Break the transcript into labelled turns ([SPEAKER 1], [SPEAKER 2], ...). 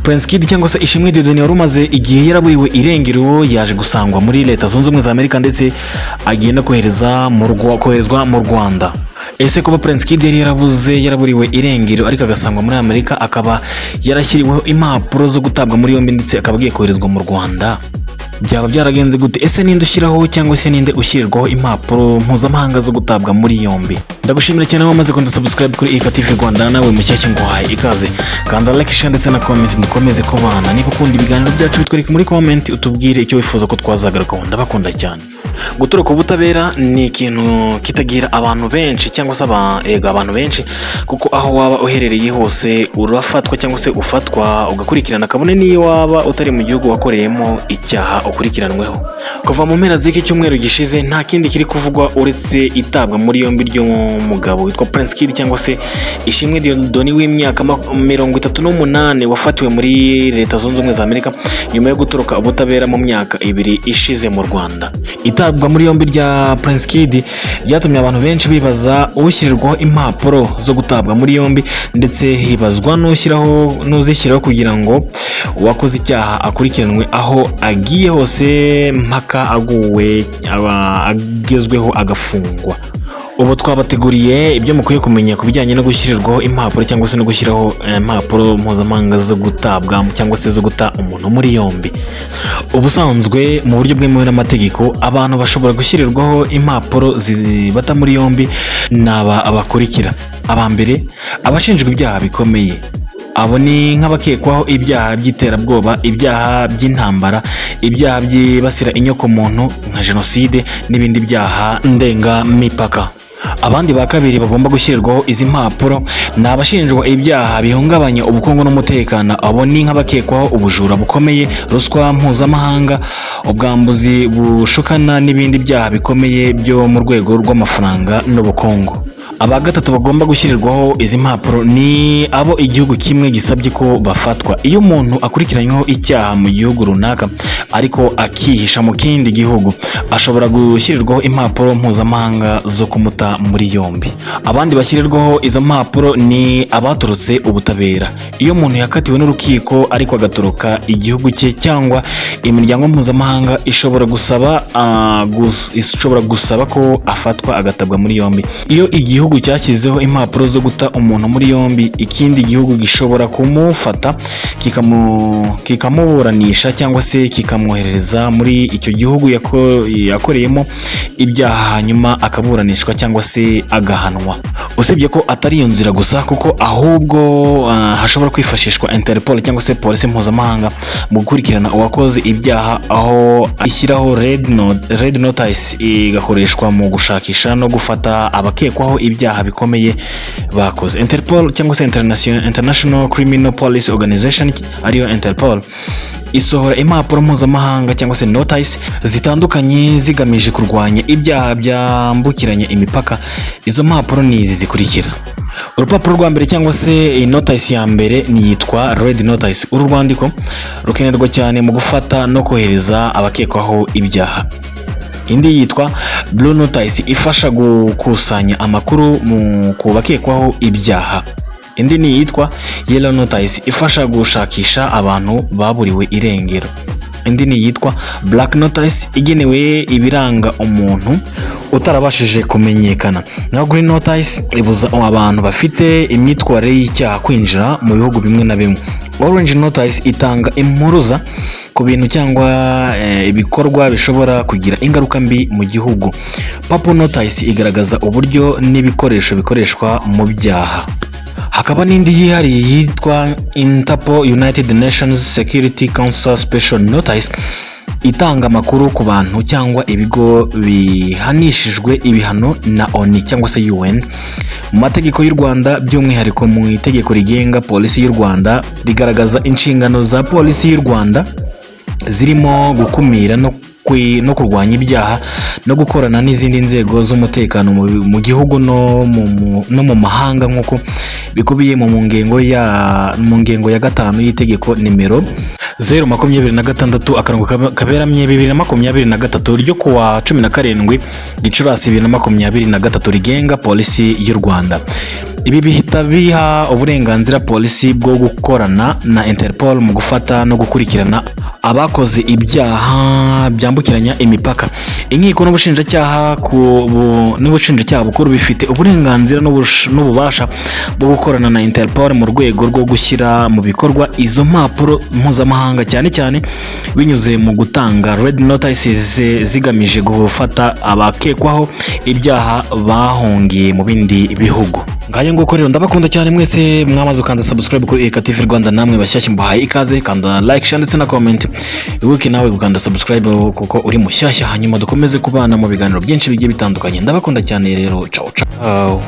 [SPEAKER 1] Prince Kid cyangwa se Ishimwe Dieudonné wari umaze igihe yaraburiwe irengero yaje gusangwa muri Leta Zunze Ubumwe za Amerika, ndetse agenda koherezwa mu Rwanda. Ese kuba Prince Kid yari yarabuze, yaraburiwe irengero, ariko agasangwa muri Amerika, akaba yarashyiriweho impapuro zo gutabwa muri yombi, ndetse akaba agiye koherezwa mu Rwanda, byaba byaragenze gute? Ese ninde ushyiraho cyangwa se ninde ushyirirwaho impapuro mpuzamahanga zo gutabwa muri yombi? Ndagushimira cyane wamaze kunda subscribe kuri Ika TV Rwanda. Nawe mushyashya, nguhaye ikaze. Kanda like, share ndetse na comment, dukomeze kubana. Niba ukunda ibiganiro byacu, bitwereke muri comment, utubwire icyo wifuza ko twazagarukaho. Ndabakunda cyane. Gutoroka ubutabera ni ikintu kitagira abantu benshi cyangwa se ego, abantu benshi, kuko aho waba uherereye hose urafatwa cyangwa se ufatwa ugakurikirana, kabone n'iyo waba utari mu gihugu wakoreyemo icyaha ukurikiranweho. Kuva mu mpera z'iki cyumweru gishize, nta kindi kiri kuvugwa uretse itabwa muri yombi ry'umugabo witwa Prince Kid cyangwa se Ishimwe Dieudonné w'imyaka 38, wafatiwe muri Leta Zunze Ubumwe za Amerika nyuma yo gutoroka ubutabera mu myaka 2 ishize mu Rwanda. Itabwa muri yombi rya Prince Kid ryatumye abantu benshi bibaza ushyirirwaho impapuro zo gutabwa muri yombi, ndetse hibazwa n'ushyiraho n'uzishyiraho kugira ngo uwakoze icyaha akurikiranwe aho agiye hose mpaka aguwe, aba agezweho, agafungwa. Ubu twabateguriye ibyo mukwiye kumenya ku bijyanye no gushyirirwaho impapuro cyangwa se no gushyiraho impapuro mpuzamahanga zo gutabwa cyangwa se zo guta umuntu muri yombi. Ubusanzwe, mu buryo bwemewe n'amategeko, abantu bashobora gushyirirwaho impapuro zibata muri yombi ni aba abakurikira: aba mbere, abashinjwa ibyaha bikomeye. Abo ni nk'abakekwaho ibyaha by'iterabwoba, ibyaha by'intambara, ibyaha byibasira inyokomuntu nka jenoside n'ibindi byaha ndengamipaka. Abandi ba kabiri bagomba gushyirirwaho izi mpapuro ni abashinjwa ibyaha bihungabanya ubukungu n'umutekano. Abo ni nk'abakekwaho ubujura bukomeye, ruswa mpuzamahanga, ubwambuzi bushukana n'ibindi byaha bikomeye byo mu rwego rw'amafaranga n'ubukungu. Aba gatatu bagomba gushyirirwaho izi mpapuro ni abo igihugu kimwe gisabye ko bafatwa. Iyo umuntu akurikiranyweho icyaha mu gihugu runaka ariko akihisha mu kindi gihugu, ashobora gushyirirwaho impapuro mpuzamahanga zo kumuta muri yombi. Abandi bashyirirwaho izo mpapuro ni abatorotse ubutabera. Iyo umuntu yakatiwe n'urukiko ariko agatoroka igihugu cye cyangwa imiryango mpuzamahanga, ishobora gusaba ko afatwa agatabwa muri yombi. Iyo igihugu cyashyizeho impapuro zo guta umuntu muri yombi, ikindi gihugu gishobora kumufata kikamuburanisha cyangwa se kikamwohereza muri icyo gihugu yakoreyemo ibyaha, hanyuma akaburanishwa cyangwa se agahanwa. Usibye ko atari iyo nzira gusa, kuko ahubwo hashobora kwifashishwa Interpol cyangwa se polisi mpuzamahanga mu gukurikirana uwakoze ibyaha, aho ishyiraho red notice, igakoreshwa mu gushakisha no gufata abakekwaho ibyaha bikomeye bakoze. Interpol cyangwa se International Criminal Police Organization, ariyo Interpol, isohora impapuro mpuzamahanga cyangwa se notice zitandukanye zigamije kurwanya ibyaha byambukiranya imipaka. Izo mpapuro ni izi zikurikira: urupapuro rwa mbere cyangwa se notice ya mbere ni yitwa red notice. Uru rwandiko rukenerwa cyane mu gufata no kohereza abakekwaho ibyaha. Indi yitwa blue notice, ifasha gukusanya amakuru ku bakekwaho ibyaha. Indi ni iyitwa yellow notice, ifasha gushakisha abantu baburiwe irengero. Indi ni iyitwa black notice, igenewe ibiranga umuntu utarabashije kumenyekana. Naho green notice ibuza abantu bafite imyitwarire y'icyaha kwinjira mu bihugu bimwe na bimwe. Orange notice itanga impuruza ku bintu cyangwa ibikorwa bishobora kugira ingaruka mbi mu gihugu. Purple notice igaragaza uburyo n'ibikoresho bikoreshwa mu byaha. Hakaba n'indi yihariye yitwa Interpol United Nations Security Council Special Notice, itanga amakuru ku bantu cyangwa ibigo bihanishijwe ibihano na ONU cyangwa se UN. Mu mategeko y'u Rwanda, by'umwihariko mu itegeko rigenga Polisi y'u Rwanda, rigaragaza inshingano za Polisi y'u Rwanda zirimo gukumira no kurwanya ibyaha no gukorana n'izindi nzego z'umutekano mu gihugu no mu mahanga, nk'uko bikubiye mu ngengo ya gatanu y'itegeko nimero 026 akarongo kaberamye 2023 ryo kuwa 17 Gicurasi 2023 rigenga Polisi y'u Rwanda. Ibi bihita biha uburenganzira polisi bwo gukorana na Interpol mu gufata no gukurikirana abakoze ibyaha byambukiranya imipaka. Inkiko n'ubushinjacyaha bukuru bifite uburenganzira n'ububasha bwo gukorana na Interpol mu rwego rwo gushyira mu bikorwa izo mpapuro mpuzamahanga, cyane cyane binyuze mu gutanga red notices zigamije gufata abakekwaho ibyaha bahungiye mu bindi bihugu. Ngayo nguko rero, ndabakunda cyane mwese mwamaze gukanda subscribe kuri Erika TV Rwanda. Namwe bashyashya, mbahaye ikaze. Kanda like, share ndetse na comment. Wibuke nawe gukanda subscribe kuko uri mushyashya, hanyuma dukomeze kubana mu biganiro byinshi bigiye bitandukanye. Ndabakunda cyane rero. Ciao ciao.